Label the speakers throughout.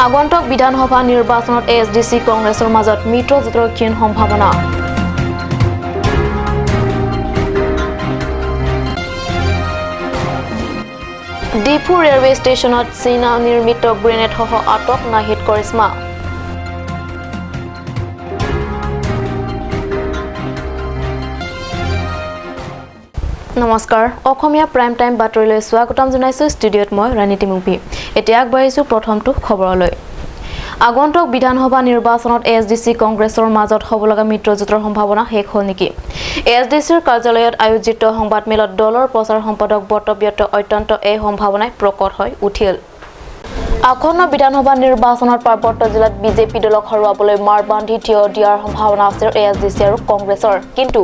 Speaker 1: আগন্তুক বিধানসভা নিৰ্বাচনত এ S D C কংগ্ৰেছৰ মাজত মিত্ৰজোঁটৰ ক্ষীণ সম্ভাৱনা। ডিফু ৰেলৱে ষ্টেচনত চীনা নিৰ্মিত গ্ৰেনেডসহ আটক নাহিদ কৰিশ্মা। নমস্কাৰ, অসমীয়া প্ৰাইম টাইম বাতৰিলৈ স্বাগতম জনাইছোঁ। ষ্টুডিঅ'ত মই ৰাণী তিমুপি। এতিয়া আগবাঢ়িছোঁ প্ৰথমটো খবৰলৈ। আগন্তুক বিধানসভা নিৰ্বাচনত এ এছ ডি চি কংগ্ৰেছৰ মাজত হ'ব লগা মিত্ৰজোঁটৰ সম্ভাৱনা শেষ হ'ল নেকি? এ এছ ডি চিৰ কাৰ্যালয়ত আয়োজিত সংবাদমেলত দলৰ প্ৰচাৰ সম্পাদক বক্তব্যত অত্যন্ত এই সম্ভাৱনাই প্ৰকট হৈ উঠিল। আসন্ন বিধানসভা নিৰ্বাচনত পাৰ্বত্য জিলাত বিজেপি দলক হৰুৱাবলৈ মাৰ বান্ধি থিয় দিয়াৰ সম্ভাৱনা আছে এ এছ ডি চি আৰু কংগ্ৰেছৰ। কিন্তু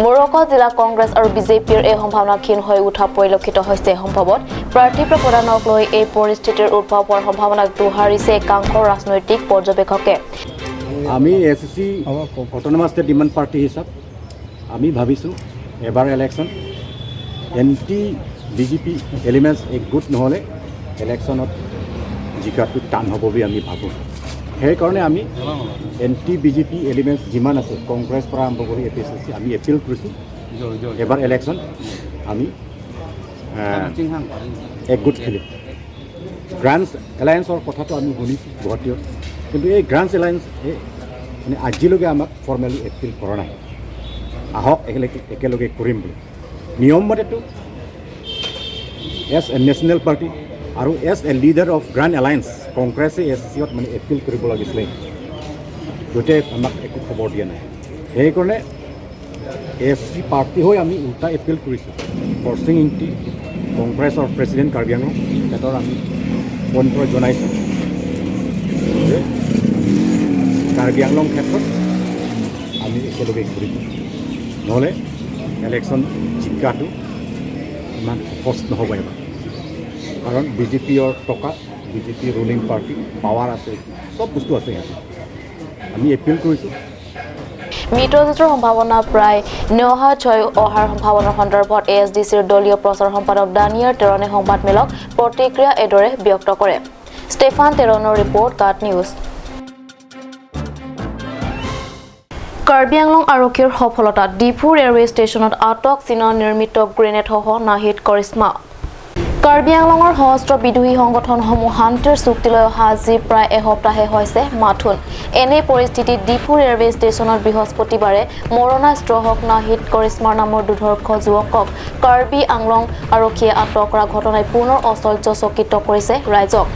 Speaker 1: মৰকা জিলা কংগ্ৰেছ আৰু বিজেপিৰ এই সম্ভাৱনা ক্ষীণ হৈ উঠা পৰিলক্ষিত হৈছে। সম্ভৱত প্ৰাৰ্থিত্ব প্ৰদানক লৈ এই পৰিস্থিতিৰ উদ্ভৱ হোৱাৰ সম্ভাৱনাক দোহাৰিছে একাংশ ৰাজনৈতিক পৰ্যবেক্ষকে।
Speaker 2: আমি S C autonomous state demand party হিচাপ আমি ভাবিছোঁ, এবাৰ ইলেকশ্যন এণ্টি বিজেপি এলিমেণ্টছ একগোট নহ'লে ইলেকশ্যনত জিকাটো টান হ'ব বুলি আমি ভাবোঁ। সেইকাৰণে আমি এণ্টি বিজেপি এলিমেণ্টছ যিমান আছে, কংগ্ৰেছ পৰা আৰম্ভ কৰি A P S L C, আমি এপিল কৰিছোঁ, এবাৰ ইলেকশ্যন আমি একগোট খেলিম। গ্ৰাণ্ড এলায়েন্সৰ কথাটো আমি শুনিছোঁ গুৱাহাটীত, কিন্তু এই গ্ৰাণ্ড এলায়েন্স এই মানে আজিলৈকে আমাক ফৰ্মেলি এপিল কৰা নাই, আহক একেলগে একেলগে কৰিম বুলি। নিয়মমতেতো এজ এ নেশ্যনেল পাৰ্টি আৰু as a leader of Grand Alliance কংগ্ৰেছে এছ চিত মানে এপিল কৰিব লাগিছিলে। গোটেই আমাক একো খবৰ দিয়া নাই। সেইকাৰণে এছ চি পাৰ্টি হৈ আমি উল্টা এপিল কৰিছোঁ। কৰছিং ইংতি, কংগ্ৰেছৰ প্ৰেচিডেণ্ট কাৰ্বি আংলং, তেখেতৰ আমি ফোন কৰি জনাইছোঁ যে কাৰ্বি আংলং ক্ষেত্ৰত আমি একেলগে কৰিম, নহ'লে ইলেকশ্যন জিকাটো ইমান সহজ নহ'ব এবাৰ। কাৰণ বিজেপিৰ টকা, বিজেপি ৰুলিং পাৰ্টি, পাৱাৰ আছে, চব বস্তু আছে ইয়াতে। আমি এপিল কৰিছোঁ।
Speaker 1: মিত্ৰজোঁটৰ সম্ভাৱনা প্ৰায় নহাত হৈ অহাৰ সম্ভাৱনাৰ সন্দৰ্ভত এ এছ ডি চিৰ দলীয় প্ৰচাৰ সম্পাদক দানিয়াৰ টেৰণে সংবাদমেলক প্ৰতিক্ৰিয়া এইদৰে ব্যক্ত কৰে। ষ্টেফান টেৰণৰ ৰিপৰ্ট, কাট নিউজ। কাৰ্বি আংলং আৰক্ষীৰ সফলতা। ডিফু ৰেলৱে ষ্টেচনত আটক চীনৰ নিৰ্মিত গ্ৰেনেডসহ নাহিদ কৰিশ্মা। কাৰ্বি আংলঙৰ সশস্ত্ৰ বিদ্ৰোহী সংগঠনসমূহ শান্তিৰ চুক্তিলৈ অহা আজি প্ৰায় এসপ্তাহে হৈছে মাথোন। এনে পৰিস্থিতিত ডিফু ৰেলৱে ষ্টেচনত বৃহস্পতিবাৰে মৰণাস্ত্ৰসহ নাহিদ কৰিশ্মাৰ নামৰ দুৰ্ধৰ্ষ যুৱকক কাৰ্বি আংলং আৰক্ষীয়ে আটক কৰা ঘটনাই পুনৰ আশ্চৰ্যচকিত কৰিছে ৰাইজক।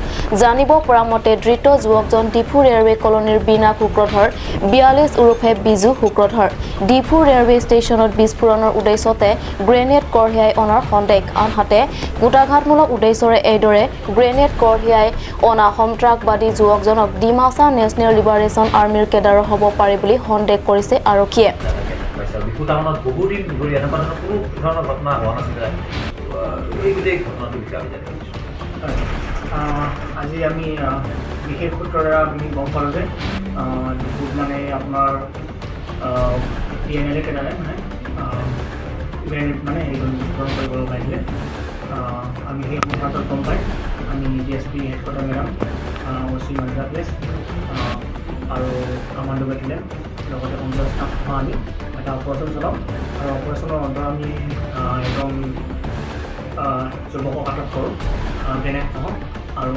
Speaker 1: জানিব পৰা মতে, ধৃত যুৱকজন ডিফু ৰেলৱে কলনীৰ বীণা শুক্ৰধৰ 42 ওৰফে বিজু শুক্ৰধৰ। ডিফু ৰেলৱে ষ্টেচনত বিস্ফোৰণৰ উদ্দেশ্যতে গ্ৰেনেড কঢ়িয়াই অনাৰ সন্দেহ। আনহাতে কূটাঘাতমূলক উদ্দেশ্যৰে এইদৰে গ্ৰেনেড কঢ়িয়াই অনা সন্ত্ৰাসবাদী যুৱকজনক ডিমাচা নেশ্যনেল লিবাৰেশ্যন আৰ্মীৰ কেডাৰৰ হ'ব পাৰে বুলি সন্দেহ কৰিছে আৰক্ষীয়ে।
Speaker 3: পাইছে আৰু ডিফু টাউনত বহুদিন ধৰি এনেকুৱা ধৰণৰ কোনো ধৰণৰ ঘটনা হোৱা নাছিলে। এই গোটেই ঘটনাটোৰ বিষয়ে আমি জানিব বিচাৰিছোঁ।
Speaker 4: হয়, আজি আমি বিশেষ সূত্ৰৰ দ্বাৰা আমি গম পালোঁ যে ডিফুত মানে আপোনাৰ ডি এন এল এ কেডাৰে মানে গ্ৰেনেড মানে হেৰি বিস্ফোৰণ কৰিব ওলাইছিলে। আমি সেই সংক্ৰান্তত গম পাই আমি D S P headquarter madam, O' C Manja place আৰু কামাণ্ডো বেটেলিয়ন, লগতে কম্পিউটাৰ ষ্টাফ সহ আমি এটা অপাৰেশ্যন চলাওঁ আৰু অপাৰেশ্যনৰ অন্তত আমি এজন যুৱকক আটক কৰোঁ গ্ৰেনেডসহ আৰু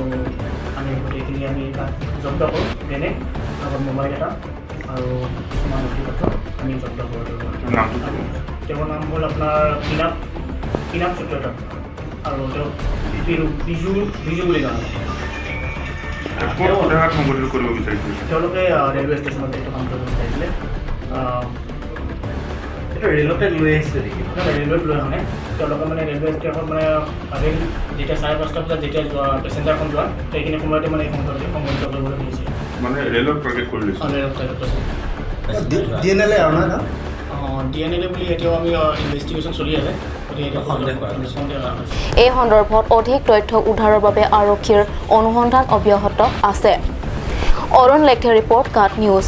Speaker 4: আমি গোটেইখিনি আমি তাত জব্দ কৰোঁ, গ্ৰেনেড, লগত মোবাইল এটা আৰু কিছুমান নথি পত্ৰ আমি জব্দ কৰোঁ তেওঁৰ।
Speaker 5: নামটো?
Speaker 4: তেওঁৰ নাম হ'ল আপোনাৰ পিনাপ পিনাপ সূত্ৰধৰ আৰু তেওঁক বিজু বিজু বিজু বুলি জনা যায়।
Speaker 5: ক'ত কুটাঘাত সংঘটিত কৰিব বিচাৰিছিল?
Speaker 4: তেওঁলোকে ৰেলৱে ষ্টেচনত এইটো কাম কৰিব বিচাৰিছিলে।
Speaker 3: এইটো ৰেলতে লৈ আহিছিলে নেকি?
Speaker 4: নহয়, ৰেলৱেত লৈ অহা নাই। তেওঁলোকে মানে ৰেলৱে ষ্টেচনত মানে ৰেল যেতিয়া 5:30 বজাত যেতিয়া যোৱা, পেচেঞ্জাৰখন যোৱা, সেইখিনি সময়তে মানে এই সংঘটিত কৰিবলৈ খুজিছিলে।
Speaker 5: মানে ৰেলত টাৰ্গেট কৰি লৈছিল?
Speaker 4: অঁ, ৰেলত টাৰ্গেট কৰিছিলে।
Speaker 6: ডি এন এল এ আৰু নহয় ন?
Speaker 4: অঁ, ডি এন এল এ বুলি এতিয়াও আমি ইনভেষ্টিগেশ্যন চলি আছে, গতিকে এতিয়া
Speaker 3: সন্দেহ কৰা হৈছে।
Speaker 4: সন্দেহ কৰা হৈছে।
Speaker 1: এই সন্দৰ্ভত অধিক তথ্য উদ্ধাৰৰ বাবে আৰক্ষীৰ অনুসন্ধান অব্যাহত আছে। অৰুণ লেখে ৰিপৰ্ট, কাট নিউজ।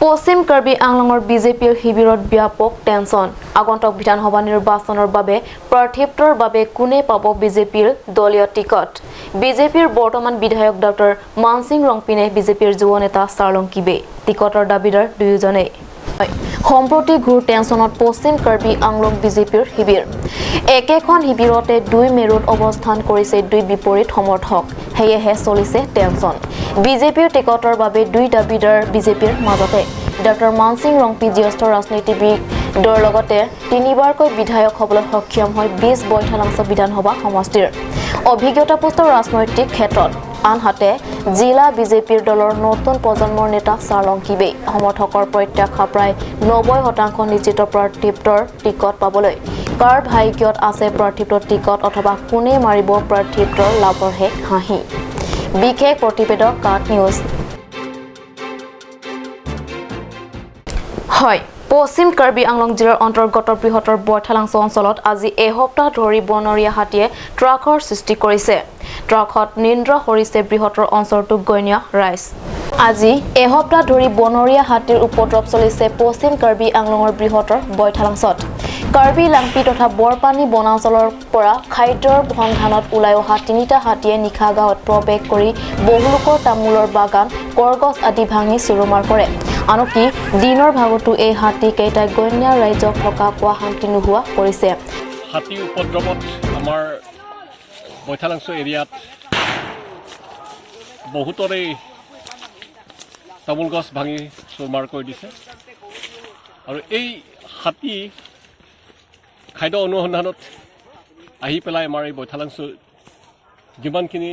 Speaker 1: পশ্চিম কাৰ্বি আংলঙৰ বিজেপিৰ শিবিৰত ব্যাপক টেনচন। আগন্তুক বিধানসভা নিৰ্বাচনৰ বাবে প্ৰাৰ্থিত্বৰ বাবে কোনে পাব বিজেপিৰ দলীয় টিকট? বিজেপিৰ বৰ্তমান বিধায়ক ডক্টৰ মানসিং ৰংপিনে, বিজেপিৰ যুৱ নেতা চাৰ্লং কিবে, টিকটৰ দাবীদাৰ দুয়োজনেই। সম্প্ৰতি ঘোৰ টেনচনত পশ্চিম কাৰ্বি আংলং বিজেপিৰ শিবিৰ। একেখন শিবিৰতে দুই মেৰুত অৱস্থান কৰিছে দুই বিপৰীত সমৰ্থক, সেয়েহে চলিছে টেনচন। বিজেপিৰ টিকটৰ বাবে দুই দাবীদাৰ বিজেপিৰ মাজতে। ডক্টৰ মানসিং ৰংপি জ্যেষ্ঠ ৰাজনীতিবিদৰ লগতে তিনিবাৰকৈ বিধায়ক হ'বলৈ সক্ষম হয় 20 বৈঠালাংছ বিধানসভা সমষ্টিৰ অভিজ্ঞতাপুষ্ট ৰাজনৈতিক ক্ষেত্ৰত। আনহাতে জিলা বিজেপিৰ দলৰ নতুন প্ৰজন্মৰ নেতা চাৰ্লং কিবে। সমৰ্থকৰ প্ৰত্যাশা প্ৰায় 90% নিশ্চিত প্ৰাৰ্থিত্বৰ টিকট পাবলৈ। কাৰ ভাগ্যত আছে প্ৰাৰ্থিত্বৰ টিকট অথবা কোনে মাৰিব প্ৰাৰ্থিত্বৰ লাভৰ শেষ হাঁহি? বিশেষ প্ৰতিবেদক, কাট নিউজ। হয়, পশ্চিম কাৰ্বি আংলং জিলাৰ অন্তৰ্গত বৃহত্তৰ বৈঠালাংছ অঞ্চলত আজি এসপ্তাহ ধৰি বনৰীয়া হাতীয়ে ত্ৰাসৰ সৃষ্টি কৰিছে। ত্ৰাসত নিদ্ৰা হৰিছে বৃহত্তৰ অঞ্চলটোৰ গণ্য ৰাইজ। আজি এসপ্তাহ ধৰি বনৰীয়া হাতীৰ উপদ্ৰৱ চলিছে পশ্চিম কাৰ্বি আংলঙৰ বৃহত্তৰ বৈঠালাংছত। কাৰ্বি লাংপি তথা বৰপানী বনাঞ্চলৰ পৰা খাদ্যৰ সন্ধানত ওলাই অহা তিনিটা হাতীয়ে নিশা গাঁৱত প্ৰৱেশ কৰি বহুলোকৰ তামোলৰ বাগান, কলগছ আদি ভাঙি চুৰমাৰ কৰে। আনকি দিনৰ ভাগতো এই হাতী কেইটাই গণ্য ৰাইজক থকা খোৱা শান্তি নোহোৱা কৰিছে।
Speaker 7: হাতী উপদ্ৰৱত আমাৰ বৈঠালাংছ এৰিয়াত বহুতৰে তামোল গছ ভাঙি চুৰমাৰ কৰি দিছে। আৰু এই হাতী খাদ্য অনুসন্ধানত আহি পেলাই আমাৰ এই বৈঠালাংছ যিমানখিনি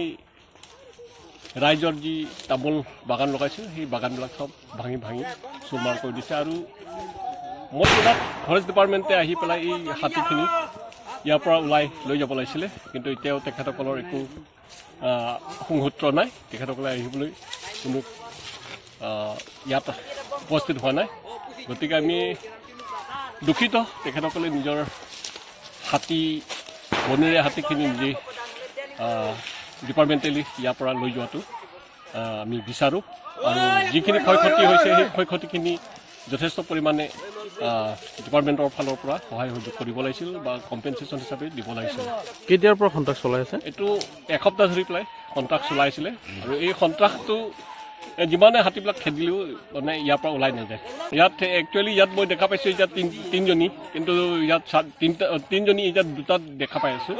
Speaker 7: ৰাইজৰ যি তামোল বাগান লগাইছে, সেই বাগানবিলাক চব ভাঙি ভাঙি চুৰমাৰ কৰি দিছে। আৰু মই জনাত ফৰেষ্ট ডিপাৰ্টমেণ্টে আহি পেলাই এই হাতীখিনি ইয়াৰ পৰা ওলাই লৈ যাব লাগিছিলে, কিন্তু এতিয়াও তেখেতসকলৰ একো সংসূত্ৰ নাই। তেখেতসকলে আহিবলৈ কোনো ইয়াত উপস্থিত হোৱা নাই। গতিকে আমি দুখিত, তেখেতসকলে নিজৰ হাতী, বনৰীয়া হাতীখিনি নিজেই ডিপাৰ্টমেণ্টেলি ইয়াৰ পৰা লৈ যোৱাটো আমি বিচাৰোঁ। আৰু যিখিনি ক্ষয় ক্ষতি হৈছে, সেই ক্ষয় ক্ষতিখিনি যথেষ্ট পৰিমাণে ডিপাৰ্টমেণ্টৰ ফালৰ পৰা সহায় সহযোগ কৰিব লাগিছিল বা কম্পেনচেশ্যন হিচাপে দিব লাগিছিল।
Speaker 8: কেতিয়াৰ পৰা সন্ত্ৰাস চলাই আছে?
Speaker 7: এইটো এসপ্তাহ ধৰি পেলাই সন্ত্ৰাস চলাইছিলে। আৰু এই সন্ত্ৰাসটো যিমানে হাতীবিলাক খেদিলেও মানে ইয়াৰ পৰা ওলাই নাযায়। ইয়াত একচুৱেলি ইয়াত মই দেখা পাইছোঁ এতিয়া তিনিজনী, কিন্তু ইয়াত তিনিটা, তিনিজনী, এতিয়া দুটা দেখা পাই আছোঁ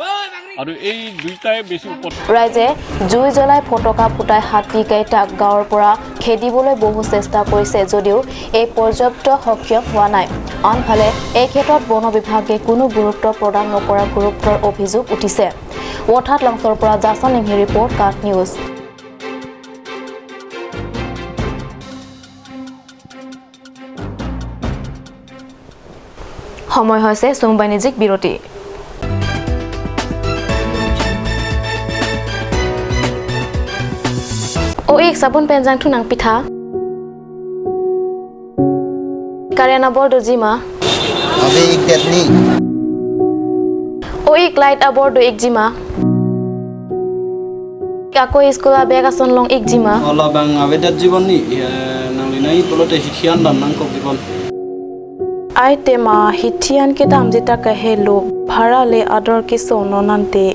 Speaker 7: আৰু এই দুইটাই বেছি উপদ্ৰৱ।
Speaker 1: ৰাইজে জুই জ্বলাই, ফটকা ফুটাই হাতী কেইটাক গাঁৱৰ পৰা খেদিবলৈ বহু চেষ্টা কৰিছে যদিও এই পৰ্যাপ্ত সক্ষম হোৱা নাই। আনফালে এই ক্ষেত্ৰত বন বিভাগে কোনো গুৰুত্ব প্ৰদান নকৰাৰ গুৰুত্বৰ অভিযোগ উঠিছে। অৰ্থাৎ লাংচৰ পৰা জাছন লিংহি ৰিপৰ্ট, কাট নিউজ। সময় হৈছে চুম বাণিজ্যিক বিৰতি। O ik sabun penjang thu nang pitha. Karyana bor do jima.
Speaker 6: Abe ik detni.
Speaker 1: O ik light abor do ik jima. Ako school bag ason long ik jima.
Speaker 8: Ola bang abe det jibon ni nang linai tolote hithian dam nang kok jibon.
Speaker 9: I tema hithian ke dam jita kahe lo bhara le ador ke sono nante.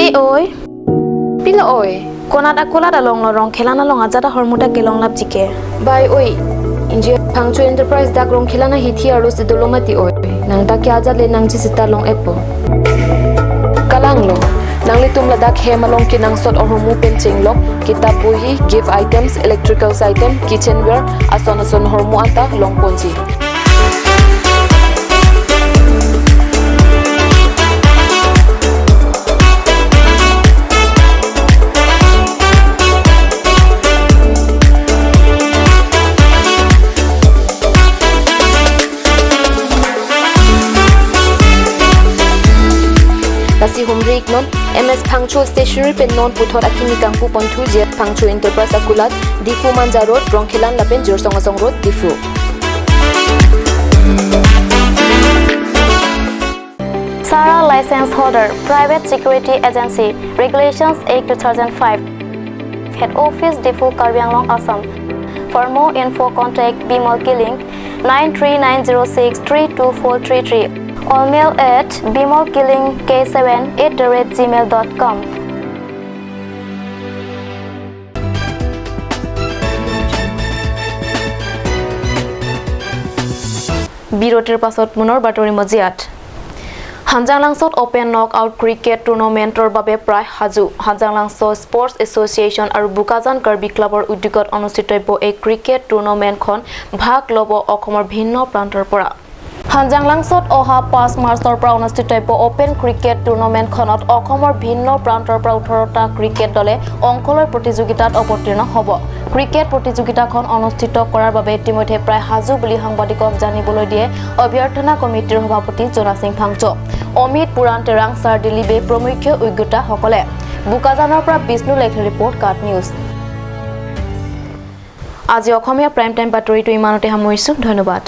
Speaker 1: E oi pila oi konat akola da long rong khelana long ajada hormuta kelong lap jike.
Speaker 10: Bai oi inje phangchu enterprise dak rong khelana hithi aro sidolomati oi nang ta kya ja le nang chi sita long epo kalang lo nang le tum la dak he malong ki nang sot ormu pen ching lok kitab bohi gift items, electricals item, kitchenware ason ason hormu anta long ponji. Lasi humri non MS Phangchu Stationery pen non puthor akini kangpu ponthu je Phangchu Enterprise akulat Diphu Manja Road, Rongkhelan lapen Jorsong Asong Road, Diphu.
Speaker 1: Sara license holder, Private Security Agency, Regulations 8 2005. Head Office, Diphu, Karbi Anglong, Assam. For more info, contact Bimal Killing 9390632433 or mail at bimalkillingk7@gmail.com. বিৰতিৰ পাছত পুনৰ বাতৰি মজিয়াত। হাঞ্জাংলাংছত open নক out cricket টুৰ্ণামেণ্টৰ বাবে প্ৰায় সাজু। হাঞ্জাংলাংছ sports association আৰু বোকাজান কাৰ্বি ক্লাবৰ উদ্যোগত অনুষ্ঠিতব্য এই ক্ৰিকেট টুৰ্ণামেণ্টখন ভাগ ল'ব অসমৰ ভিন্ন প্ৰান্তৰ পৰা। হাঞ্জাংলাংছত অহা 5 মাৰ্চৰ পৰা অনুষ্ঠিতব্য অপেন ক্ৰিকেট টুৰ্ণামেণ্টখনত অসমৰ ভিন্ন প্ৰান্তৰ পৰা 18টা ক্ৰিকেট দলে অংশ লৈ প্ৰতিযোগিতাত অৱতীৰ্ণ হ'ব। ক্ৰিকেট প্ৰতিযোগিতাখন অনুষ্ঠিত কৰাৰ বাবে ইতিমধ্যে প্ৰায় সাজু বুলি সাংবাদিকক জানিবলৈ দিয়ে অভ্যৰ্থনা কমিটিৰ সভাপতি জোনা সিং ফাংচ, অমিত পুৰাণ তেৰাং, ছাৰ দিলীপে প্ৰমুখ্য উদ্যোক্তাসকলে। বোকাজানৰ পৰা বিষ্ণু লেখ ৰিপৰ্ট, কাট নিউজ। আজি অসমীয়া প্ৰাইম টাইম বাতৰিটো ইমানতে সামৰিছোঁ। ধন্যবাদ।